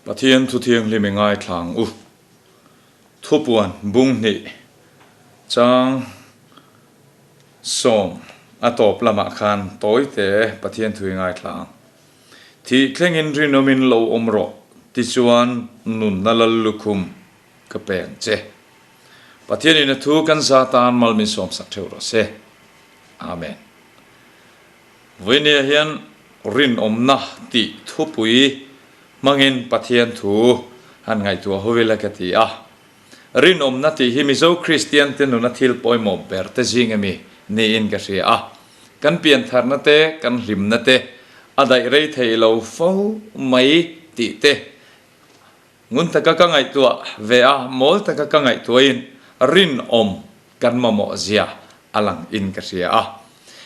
Pathian thu thianghlim i ngaithlang u. Thupuan bung hnih chang sawm a tawp lamah khan tawi te Pathian thu i ngaithlang. Thih thlengin rinawmin lo awm rawh tichuan nunna lal lukhum ka peng che. Pathianin a thu kan za tan mal min sawmsak theuh rawh se. Amen. Vawinia hian rinawmna tih thupui hmangin Pathian thu han ngaihtuah ho ila ka ti a. Rinawmna tih hi Mizo Kristian te nuna thil pawimawh ber te zing ami niin ka hria a. Kan piantharna te, kan hlimna te a daih rei thei lo fo mai tih te Ngun taka ka ngaihtuah ve a, mawl taka ka ngaihtuahin rinawm kan mamawh zia a lang in ka hria a.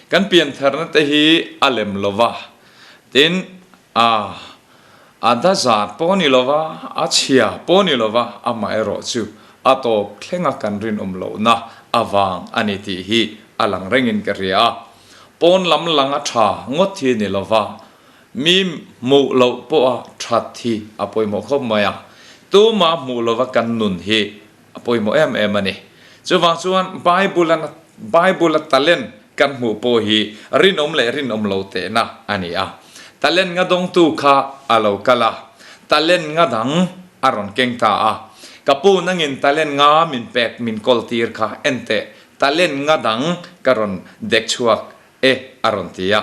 Kan piantharna te hi a lem lo va, tin a a dazat pawh ni lo va, a chhia pawh ni lo va, amaherawh chu a tawp thlenga kan rinawm lohna avang a ni tih hi a lang rengin ka hria a. Pawn lam lang a tha ngawt hi ni lo va, Mi hmuh loh pawha that hi a pawimawh khawp mai a, tuma hmuh lova kan nun hi a pawimawh em em a ni. Chuvang chuan Bible a Bible a talent kan hmuh pawh hi rinawm leh rinawm lo tehna a ni a. Talent nga dawngtu kha a lo kal a, talent nga dang a rawn keng ta a. Ka pu nangin talent nga min pek min kawl tir kha en teh, talent nga dang ka rawn dek chhuak E, a rawn ti a.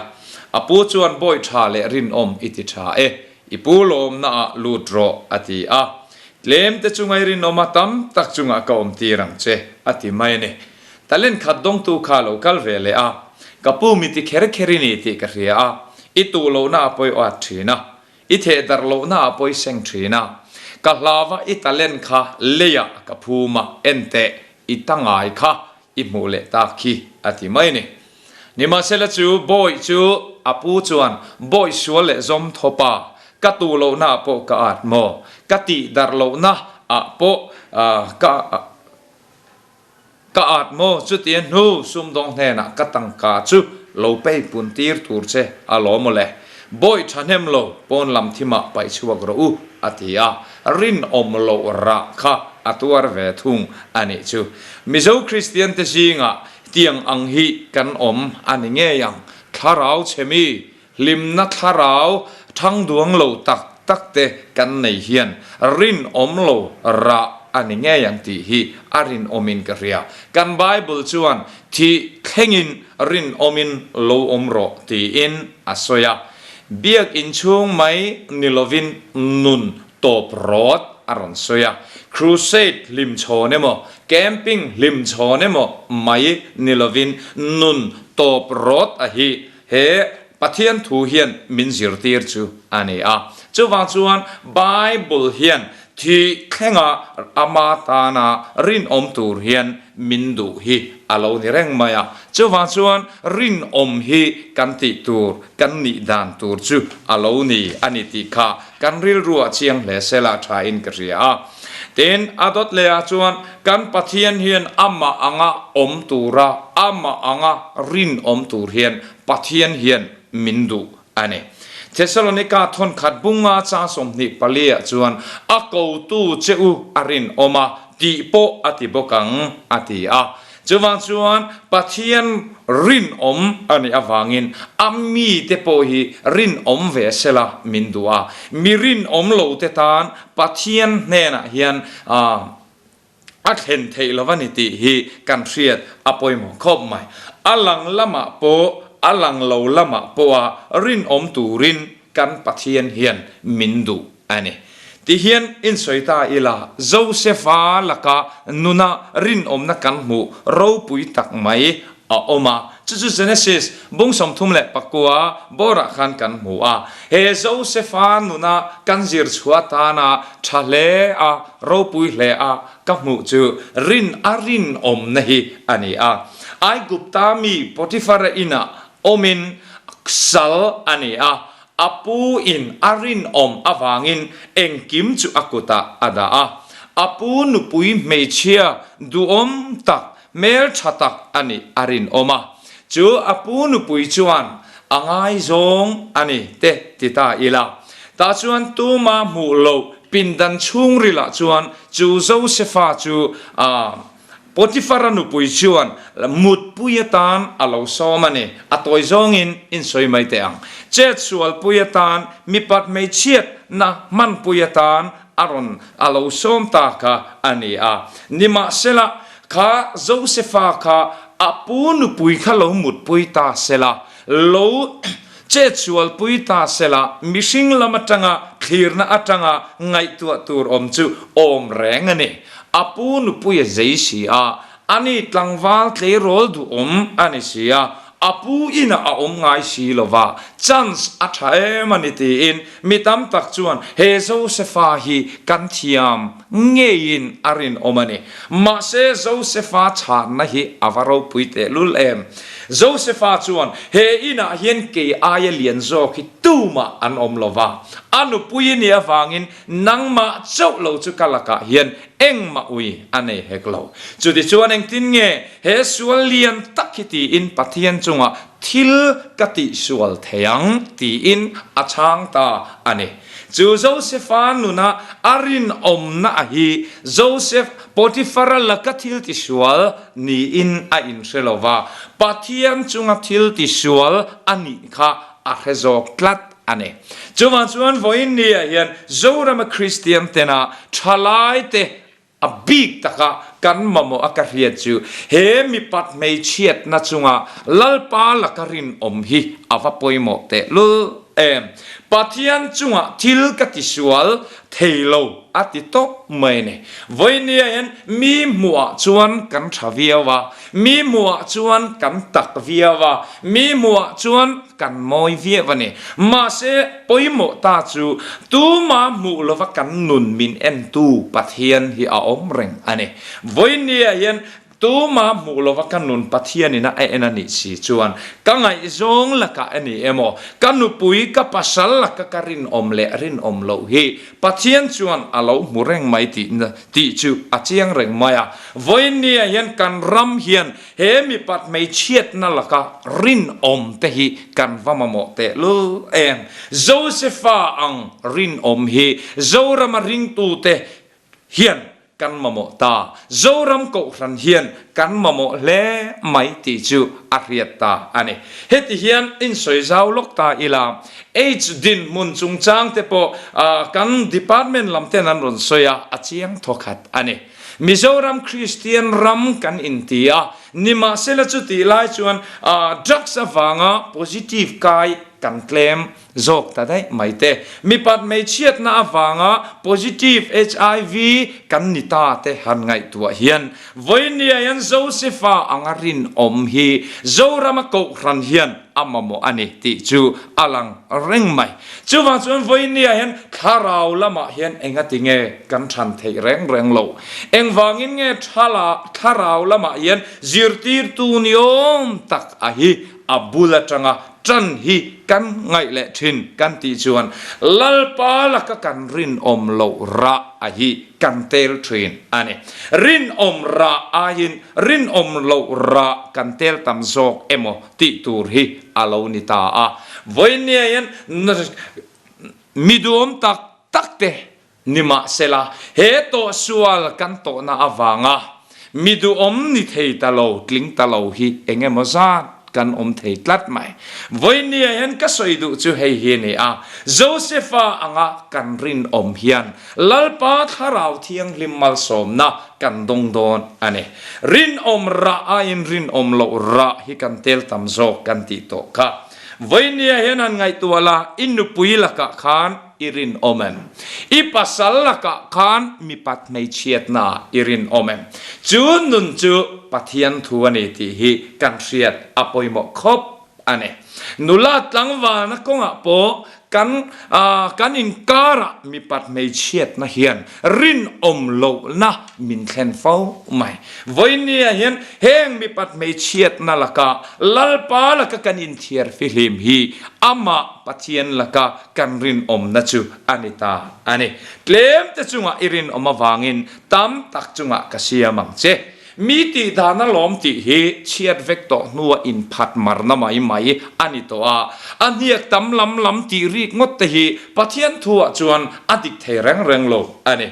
A pu chuan bawi tha leh rinawm i ti tha e, i pu lawmna ah lut rawh, a ti a. Tlem te chunga i rinawm a tam tak chungah ka awm tir ang che, a ti mai a ni. Talent khat dawngtu kha a lo kal ve leh a, Ka pu mi ti kher kher i ni tih ka hria a, i tuh lohna a pawi at thin a, i theh darh lohna a pawi seng thin a, ka hlava i talent kha leiah ka phum a, en teh, i ta ngai kha I hmuh leh tak khi a ti mai ni. Nimahsela chu Bawih chu a pu chuan Bawih sual leh zawm thawpa ka tuh lohna ah pawh ka at maw? Ka tih darh lohna ah pawh ka ka at maw? Chutia hnu sumdawng hnenah ka tangka chu lo pei pun tir tur che a lawm aw le. Bawih thahnem lo pawn lam thimah paih chhuak rawh u a ti a. Rinawm loh rah kha a tuar ve thung a nih chu. Mizo Kristian te zingah tiang ang hi kan awm a ni ngei ang. Thlarau chhe mi, hlimna thlarau thang duang lo tak tak te kan nei hian rinawm lo rah a ni ngei ang tih hi a rinawmin ka hria. Kan Bible chuan thih thlengin rinawmin lo awm rawh tiin a sawi a. Biak inchhung mai ni lovin nun tawp rawt a rawn sawi a. Crusade hlimchhawn emaw, camping hlimchhawn emaw mai ni lovin nun tawp rawt a hi he Pathian thu hian min zirtir chu a ni a. Chuvang chuan Bible hian thi thlenga ama tana rinawm tur hian min duh hi a lo ni reng mai a. Chuvang chuan rinawm hi kan tih tur, kan nih dan tur chu a lo ni a ni tih kha kan rilruah chiang hle sela thain ka hria a. Tin, a dawt lehah chuan kan Pathian hian amah anga awm tura, amah anga rinawm tur hian Pathian hian min duh a ni. Thesalonika thawnkhat bunga chang 24 ah chuan a kotu che u a rinawm a tih pawh a ti bawk ang a ti a. Chuvang chuan Pathian rinawm a nih avangin a mite pawh hi rinawm ve sela min duh a. Mi rinawm lo te tan Pathian hnenah hian a thlen theih lo a ni tih hi kan hriat a pawimawh khawp mai. A lang lamah pawh, a lang lo lamah pawha rinawm turin kan Pathian hian min duh a ni. Tihian insawi ta ila, Josefa laka nuna rinawmna kan hmuh ropui tak mai a awm a. Chu chu Genesis bung 39 bawrah khan kan hmu a. He Josefa nuna kan zir chhuah atana tha hle a, ropui hle a ka hmuh chu rin a rinawmna hi a ni a. Aigupta mi Potifara inah awmin sal a ni a, a pu in a rinawm avangin engkim chu a kutah a dah a. A pu nupui hmeichhia duhawm tak, hmeltha tak a nih a rinawm a. Chu a pu nupui chuan a ngaizawng a ni te ti ta ila. Tah chuan tuma hmuh loh pindan chhungrilah chuan chu Josefa chu a Potifara nupui chuan mutpui atan a lo sawm a ni. A tawi zawngin insawi mai teh ang. Chetsualpui atan, mipat hmeichhiatna hmanpui atan a rawn a lo sawm ta kha a ni a. Nimahsela, kha Josefa kha a pu nupui kha lo mutpui ta sela, lo chetsualpui ta sela, mihring lam atanga thlirna atanga ngaihtuah tur awm chu awm reng a ni. A pu nupui a zei si a, ani tlangval tleirawl duhawm a ni si a, a pu inah a awm ngai si lo va, chance a tha em a ni tiin mi tam tak chuan he Josefa hi kan thiam ngeiin a rinawm a ni. Mahse Josefa chhanna hi a va ropui tehlul em. Josefa chuan he inah hian kei aia lian zawk hi tumah an awm lo va, a nupui nih avangin Nangmah chauh lo chu ka lakah hian engmah ui a nei hek lo. Chutichuan engtin nge he sual lian tak hi tiin Pathian chungah thil ka tihsual thei ang tiin a chhang ta a ni. Chu Josefa nuna a rinawmna a hi Joseph Potifara laka thil tisual niin a inhre lo va, Pathian chunga thil tisual a nih kha a hre zawk tlat a ni. Chuvang chuan vawiin ni-ah hian Zorama Kristian tena thalaite a bik taka kan mamawh a ka hriat chu he mipat hmeichhiatna chunga Lalpa laka rinawm hi a va pawimawh tehlul em. Pathian chungah thil ka tisual thei lo a ti tawp mai ni. Vawiin ni-ah hian mi hmuhah chuan kan tha viau a, mi hmuhah chuan kan tak viau a, mi hmuhah chuan kan mawi viau a ni. Mahse, pawimawh ta chu tuma hmuh lova kan nun min entu Pathian hi a awm reng a ni. Vawiin ni-ah hian tuma hmuh lova ka nun Pathianin a en a nih si chuan ka ngaihzawng lakah a ni emaw, ka nupui, ka pasal laka ka rinawm leh rinawm loh hi Pathian chuan a lo hmu reng mai tih chu a chiang reng mai a. Vawiin ni-ah hian kan ram hian He mipat hmeichhiatna laka rinawm te hi kan va mamawh tehlul em? Josefa ang rinawm hi Zorama ringtute hian kan mamawh ta. Zoram Kohhran hian kan mamawh hle mai tih chu a hriat ta a ni. Heti hian insawi zau lawk ta ila, AIDS dinhmun chungchang te pawh kan department lam ten an rawn sawi a, a chiang thawkhat a ni. Mizoram Kristian ram kan inti a, nimahsela chutih lai chuan drugs avanga positive kai kan tlem zawk ta daih mai te. Mipat hmeichhiatna avanga positive HIV kan ni ta te han ngaihtuah hian vawinia hian Josefa anga rinawm hi Zorama Kohhran hian a mamawh a ni tih chu a lang reng mai. Chuvang chuan vawinia hian thlarau lamah hian engati nge kan than theih reng reng lo? Engvangin nge thala thlarau lamah hian zirtirtu ni awm tak a hi a bul atanga tan hi kan ngaih leh thin kan tih chuan Lalpa laka kan rinawm loh rah a hi kan tel thin a ni. Rinawm rah aiin rinawm loh rah kan tel tam zawk emaw tih tur hi a lo ni ta a. Vawinia hian mi duhawm tak tak te ni mahsela he tawhsual kan tawhna avanga mi duhawm ni thei ta lo, tling ta lo hi eng emaw zat kan awm thei tlat mai. Vawinia hian ka sawi duh chu hei hi a ni a, Josefa anga kan rinawm hian Lalpa Thlarau Thianghlim malsawmna kan dawng dawn a ni. Rinawm rah aiin rinawm loh rah hi kan tel tam zawk kan tih tawh kha. Vawinia hian han ngaihtuah la, i nupui lakah khan i rinawm em? I pasal lakah khan mipat hmeichhiatna i rinawm em? Chu nun chu Pathian thu a ni tih hi kan hriat a pawimawh khawp a ni. Nula tlangvalna kawngah pawh kan kan inkarah mipat hmeichhiatna hian rinawm lohna min thlen fo mai. Vawinia hian heng mipat hmeichhiatna laka Lalpa laka kan inthiar fihlim hi amah Pathian laka kan rinawmna chu a ni ta a ni. Tlemte chungah i rinawm avangin tam tak chungah ka siam ang che. Mi tih dan a lawm tih hi chhiat vek tawh hnua inphat marna mai mai a ni tawh a, a hniak tam lam lam tih rik ngawt te hi Pathian thuah chuan a dik thei reng reng lo a ni.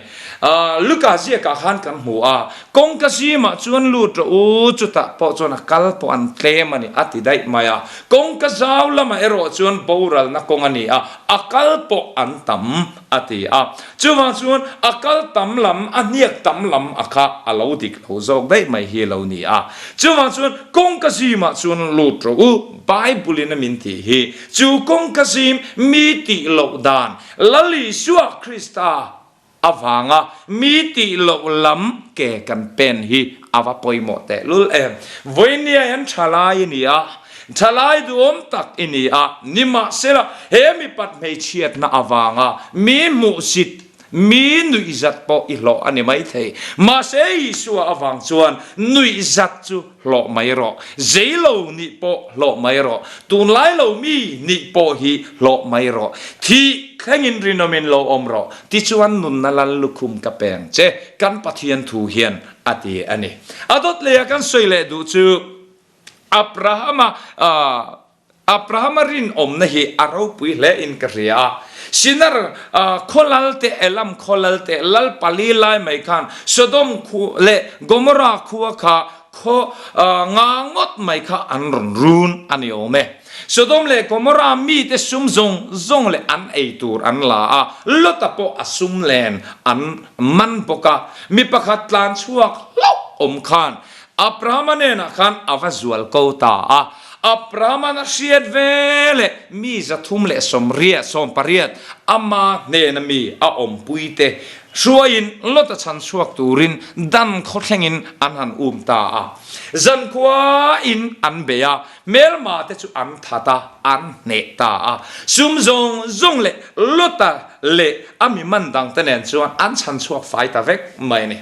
Luka ziakah khan kan hmu a, kawngka zimah chuan lut rawh u, chutah pawh chuan a kal pawh an tlem a ni a ti daih mai a, kawngka zau lamah erawh chuan boralna kawng a ni a, a kal pawh an tam a ti a. Chuvang chuan a kal tam lam, a hniak tam lam a kha a lo dik lo zawk daih mai hi a lo ni a. Chuvang chuan kawngka zimah chuan lut rawh u, Bible in a min tih hi. Chu kawngka zim mi tih loh dan, Lal Isua Krista avanga mi tih loh lam ke kan pen hi a va pawimawh tehlul em. Vawinia hian thalai i ni a. Thalai duhawm tak i ni a, nimahsela he mipat hmeichhiatna avanga mi hmuhsit, mi nuihzat pawh i hlawh a ni maithei. Mahse Isua avang chuan nuihzat chu hlawh mai rawh, zeilo nih pawh hlawh mai rawh, tunlai lo mi nih pawh hi hlawh mai rawh, thih thlengin rinawmin lo awm rawh, tichuan nunna lal lukhum ka peng che, kan Pathian thu hian a ti a ni. A dawt leia kan sawi leh duh chu, Abrahama Abrahama rinawmna hi a ropui hle in ka hria a. Sinar khaw te Elam khaw te lal pali lai mai khan Sodom khu leh Gomorrah khua kha khaw nga ngawt mai kha an rawn run a ni awm e. Sodom leh Gomorrah mite sum zawng zawng leh an ei tur an la a, Lota pawh a sum len an man bawk a. Mi pakhat tlan chhuak hlauh awm khan Abrahama hnenah khan a va zual ko ta a. Abrahama'n a hriat ve leh mi 380, 80 ama hnena mi a awmpuite hruaiin Lota chhan chhuak turin dan khawthlengin an han um ta a. Zankhuain an bei a, hmelma te chu an that a, an hneh ta a. Sum zawng zawng leh Lota leh a mi man dangte nen chuan an chhan chhuak fai ta vek mai a ni.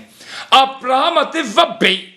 Abrahama te va beih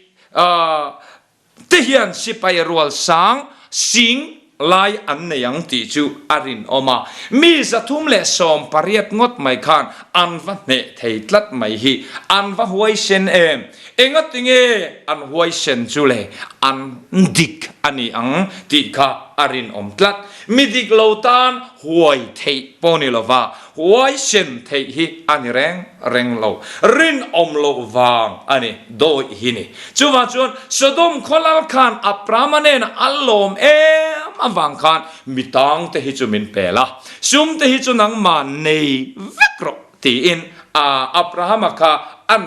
te hian sipai rual sang sing lai an nei ang tih chu a rinawm a. Mi 318 ngawt mai khan an va hneh thei tlat mai hi an va huaisen em? Engatinge an huaisen chu le an dik a ni ang tih kha a rinawm tlat. Mi dik lo tan huai theih pawh ni lova Huaisen theih hi a ni reng reng lo, rinawm loh vang a ni, dawih hi ni. Chuvang chuan Sodom khaw lal khan Abrahama nena a lawm em avang khan mi tang te hi chu min pel a, sum te hi chu nangmah nei vek rawh tiin Abrahama kha an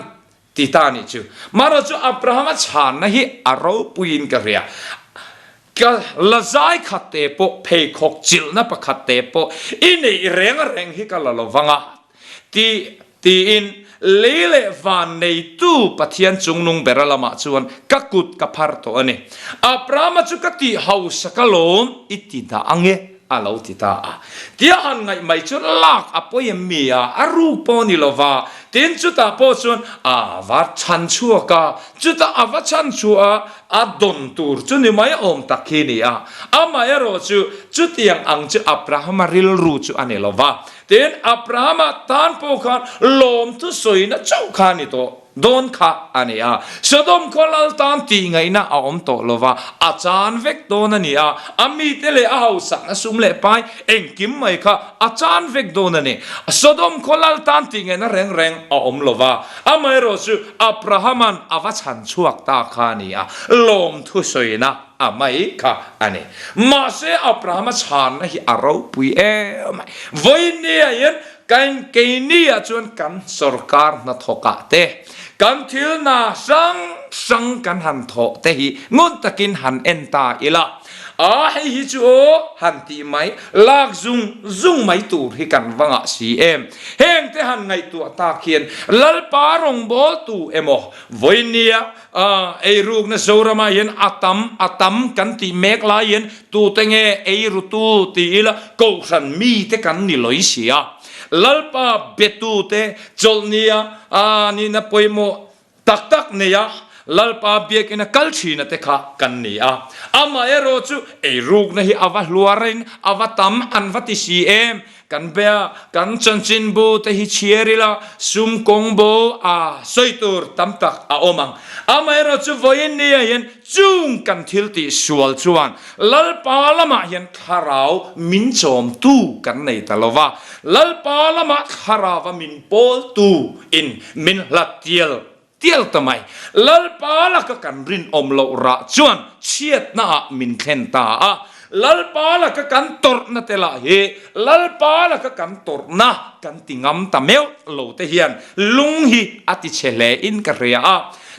ti ta nih chu. Marawh chu Abrahama chhanna hi a ropuiin ka hria. Ka la zai khat te pawh, pheikhawk chilhna pakhat te pawh i neih reng reng hi ka la lo vang a, ti tiin lei leh van neitu Pathian chungnung bera lamah chuan ka kut ka phar tawh a ni. Abrahama chu ka tih hausa ka lawm i ti dah ange. A lo ti ta a. Tia han ngaih mai chu lak a pawi em mi a, a ruk pawh ni lova. Tin, chutah pawh chuan a va chhan chhuak a, chutah a va chhan chhuah a, a dawn tur chu ni mai awm tak hi ni a. Amaherawh chu chutiang ang chu Abrahama rilru chu a ni lova. Tin, Abrahama tan pawh khan lawmthu sawina chauh kha a ni tawh. Dawn kha a ni a. Sodom khaw lal tan tih ngaihna a awm tawh lo va, a chan vek dawn a ni a. A mite leh a hausakna sum leh pai engkim mai kha a chan vek dawn a ni. Sodom khaw lal tan tih ngaihna reng reng a awm lo va, amaherawh chu Abrahama'n a va chhan chhuak ta kha a ni a, lawmthu sawina a mai kha a ni. Mahse Abrahama chhanna hi a ropui em mai. Vawinia hian Kan keini-ah chuan kan sorkar hnathawkah te, kan thil hna hrang hrang kan han thawh te hi ngun takin han en ta ila. A hei hi chu aw han tih mai, lak zung zung mai tur hi kan va ngah si em. Heng te han ngaihtuah tak hian Lalpa rawngbawltu emaw vawinia eirukna Zoramah hian a tam a tam kan tih mek lai hian tute nge eirutu ti ila kohhran mite kan ni lawih si a. Lalpa betute chawlhnia nihna pawimawh tak tak nei a, Lalpa biakina kal thina te kha kan ni a. Amaherawhchu eirukna hi a va hluarin a va tam an va ti si em? Kan bia, kan chanchinbu te hi chhiar ila sum kawng bo a sawi tur tam tak a awm ang. Amaherawhchu vawiin nia hian chung kan thil tih sual chuan Lalpa lamah hian thlarau min chawmtu kan nei ta lo va, Lalpa lamah thlarauva min pawltu in min hlat tial tial ta mai. Lalpa laka kan rinawm loh rah chuan chhiatna ah min thlen ta a. Lalpa laka kan tawrhna te lah hi Lalpa laka kan tawrhna kan ti ngam ta meuh lo te hian lung hi a ti chhe hle in ka hria a.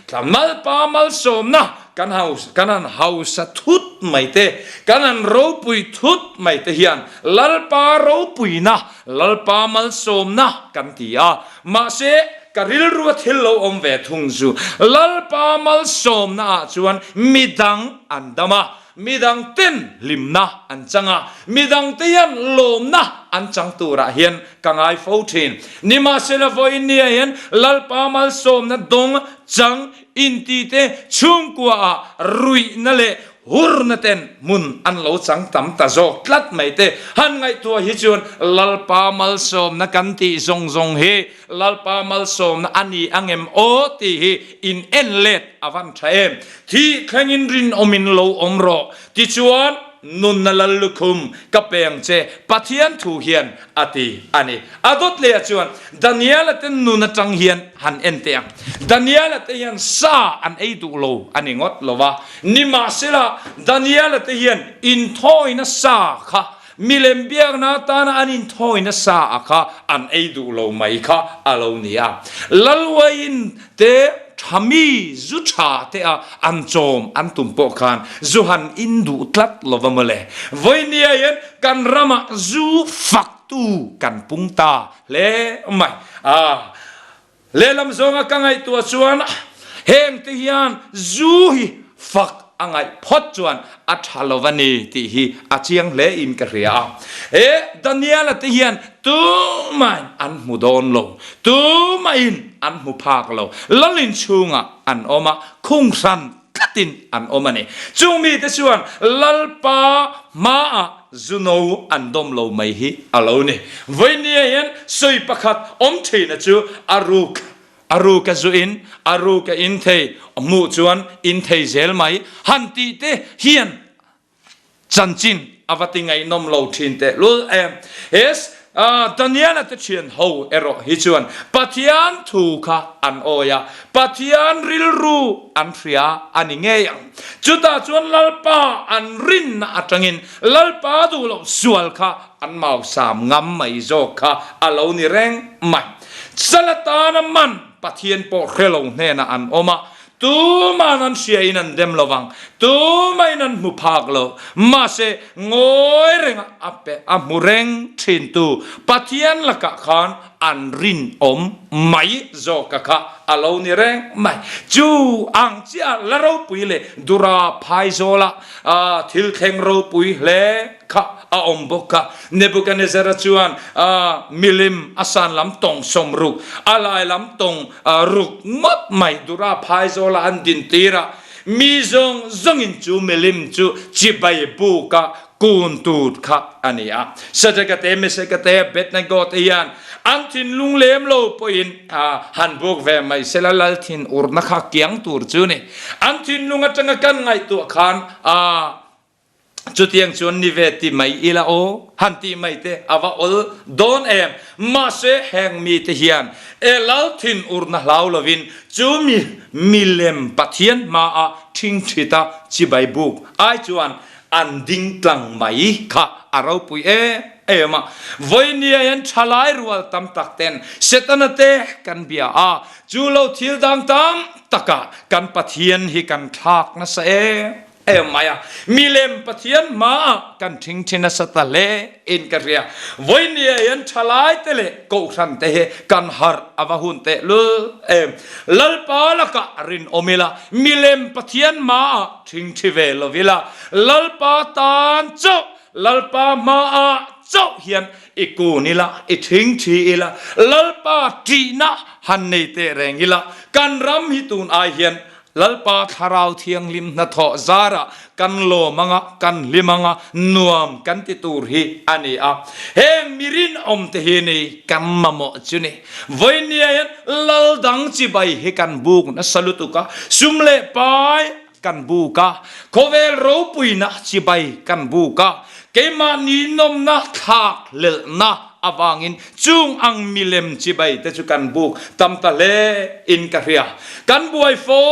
Lalpa malsawmna kan kan han hausa thut mai te, kan han ropui thut mai te hian Lalpa ropuina Lalpa malsawmna kan ti a, mahse ka rilru a thil lo awm ve thung chu Lalpa malsawmna ah chuan midang an dam a, midang ten hlimna an chang a, midang te hian lawmna an chang turah hian ka ngai fo thin. Nimahsela vawiin nia hian Lalpa malsawmna dawng chang inti te chhungkua ah ruihna leh Hurna ten hmun an lo chang tam ta zawk tlat mai te han ngaihtuah hi chuan Lalpa malsawmna kan tih zawng zawng hi Lalpa malsawmna a ni angem aw tih hi in en let a van tha em. Thih thlengin rinawmin lo awm rawh tichuan nunna lal lukhum ka peng che Pathian thu hian a ti a ni. A dawt leh ah chuan Daniela te nun atang hian han en teh ang. Daniela te hian sa an ei duh lo a ni ngawt lo va. Nimahsela, Daniela te hian inthawina sa kha milem biakna atana an inthawina sa a kha an ei duh lo mai kha a lo ni a. Lalwain te tha mi zu tha te a an chawm an tum pawh khan zu han in duh tlat lo va mawle. Vawinia hian kan ramah zu fak tu kan pung ta hle mai a. Lehlam zawnga ka ngaihtuah chuan heng te hian zu hi fak a ngaih phawt chuan a tha lo a ni tih hi a chiang hle in ka hria a. He Daniela te hian tumahin an hmu dawn lo, tumahin an hmu phak lo, lalin chhungah an awm a, khung hran tlatin an awm a ni. Chung mite chuan Lalpa hmaah Zuno an dawm lo mai hi a lo ni. Vawinia hian sawi pakhat awm theihna chu a ruk a ruk a zu in, a ruk a in thei, hmuh chuan in thei zel mai han tih te hian chanchin a va ti ngaihnawm lo thin tehlul em. He Daniela te thian ho erawh hi chuan Pathian thu kha an awi a, Pathian rilru an hria a ni ngei ang. Chutah chuan Lalpa an rinna atangin Lalpa duh loh sual kha an mausam ngam mai zawk kha a lo ni reng mai. Sal atana man Pathian pawh hre lo hnenah an awm a, tuma'n an hriain an dem lo vang, tumain an hmu phak lo. Mahse, ngawi renga a pe a hmu reng thintu Pathian lakah khan an rinawm mai zawka kha a lo ni reng mai. Chu ang chiah la ropui leh dura phaizawla thil thleng ropui hle kha a awm bawk a. Nebuchadnezzar-a chuan milim a san lam tawng sawmruk, a lai lam tawng ruk ngawt mai dura phaizawla an din tir a, mi zawng zawngin chu milim chu chibai buka kun tur kha a ni a. Sadraka te, Mesaka te, Abednego te hian an thinlung lem lo pawhin han buk ve mai sela lal thin urna kha kiang tur chu ni. An thinlung atanga kan ngaihtuah khan chutiang chuan ni ve ti mai ila aw han tih mai te a va awl dawn em. Mahse heng mite hian e lal thin urna hlau lovin chu mi milem Pathian hmaah ṭhingṭhita chibai buk ai chuan an ding tlang mai kha a ropui em em a. Vawinia hian thalai rual tam tak ten Setana te kan bia a, chu lo thil dang tam takah kan Pathian hi kan thlak nasa em. em mai a. Milem Pathian hmaah kan ṭhingṭhi nasa ta hle in ka hria. Vawinia hian ṭhalaite leh kohhrante hi kan harh a va hun tehlul em. Lalpa lakah rinawm ila, milem Pathian hmaah ṭhingṭhi ve lo ila, Lalpa tan chauh, Lalpa hmaah chauh hian i kun ila, i ṭhingṭhi ila, Lalpa ṭihna han nei teh reng ila, kan ram hi tun ai hian Lalpa Thlarau Thianghlim hnathawh zarah kan lawm anga, kan hlim anga, nuam kan ti tur hi a ni a. Heng mi rinawmte hi ni kan mamawh chu ni. Vawinia hian lal dang chibai hi kan buk nasa lutuk a, sum leh pai kan buk a, khawvel ropuina chibai kan buk a, keimahni nawmna thlak hlelhna avangin chung ang milem chibai te chu kan buk tam ta hle in ka hria. Kan buai fo,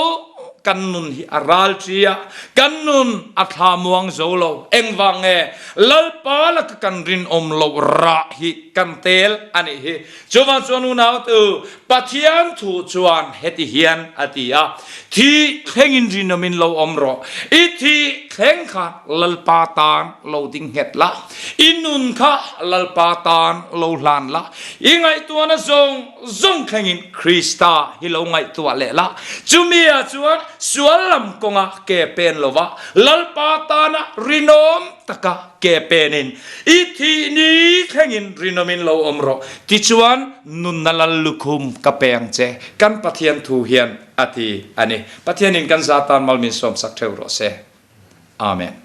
kan nun hi a ral ṭi a, kan nun a thla muang zo lo. Engvang nge Lalpa laka kan rinawm loh rah hi kan tel a nih hi. Chuvang chuan unautu, Pathian thu chuan heti hian a ti a, Thih thlengin rinawmin lo awm rawh, i thih thleng khan Lalpa tan lo ding nghet la, i nun kha Lalpa tan lo hlan la, i ngaihtuahna zawng zawng thlengin Krista hi lo ngaihtuah leh la. Chumi ah chuan sual lam kawnga ke pen lova Lalpa tana rinawm taka ke penin i thih ni thlengin rinawmin lo awm rawh. Tichuan nunna lal lukhum ka pe ang che, kan Pathian thu hian a ti a ni. Pathianin kan za tan mal min sawmsak theuh rawh se. Amen.